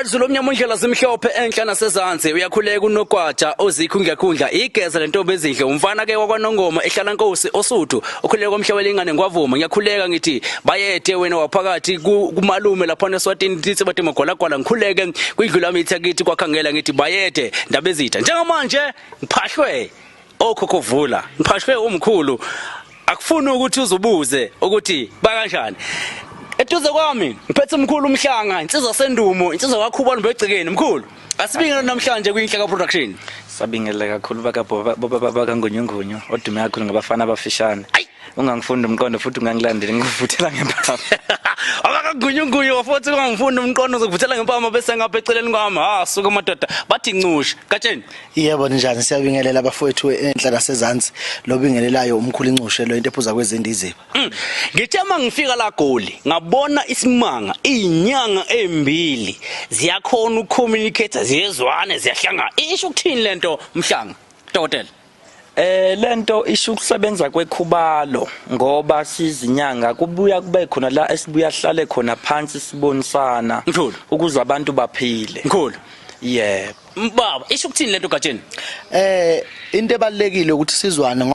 Zulu omnyama undlela zimhlophe enhla nasezansi uyakhuleka unogwaja ozikho ngiyakhundla igeza lentombi ezinhle umfana ke wakwaNongoma ehlala nkosi osuthu ukhuleka komhlaba lengane ngwavuma ngiyakhuleka ngithi bayethe wena waphakathi kumalume lapha eSwatini thithi bathi magwalagwala ngikhuleke kwindlu lami ithi akithi kwakhangela ngithi bayethe ndaba ezitha njengamanje ngiphahlwe okhokho vula ngiphahlwe umkhulu akufuni ukuthi uzubuze ukuthi bakanjani eduze kwami ngiphethe umkhulu umhlanga insizwa sendumo insizwa kakhuba lombe egcekeni mkhulu asibingele namhlanje kwiNhlaka Production. Sabingelela kakhulu bakaNgunyungunyu odume kakhulu ngabafana abafishane. Ungangifunda umqondo futhi ungangilandeli ngikuvuthela ngempama. Abakagunyungunyu futhi ungangifunda umqondo uzokuvuthela ngempama bese ngapha eceleni kwami. Ha suka madoda bathi ncusha. Gatsheni. Yebo ninjani, siyabingelela abafowethu enhla nasezansi, lobingelelayo umkhulu incushe lo into ephuza kwezindiziba. Ngithe uma ngifika la Goli ngabona isimanga izinyanga ezimbili ziyakhona ukucommunicate ziyezwane ziyahlangana. Isho ukuthini lento mhlanga? Dokotela. Lento isho ukusebenza kwekhubalo ngoba sizinyanga kubuya kube khona la esibuya hlale khona phansi sibonisana Mkhulu. ukuze abantu baphile. Mkhulu. Yebo. Baba, isho ukuthini lento gatsheni? Into ebalekile ukuthi sizwane.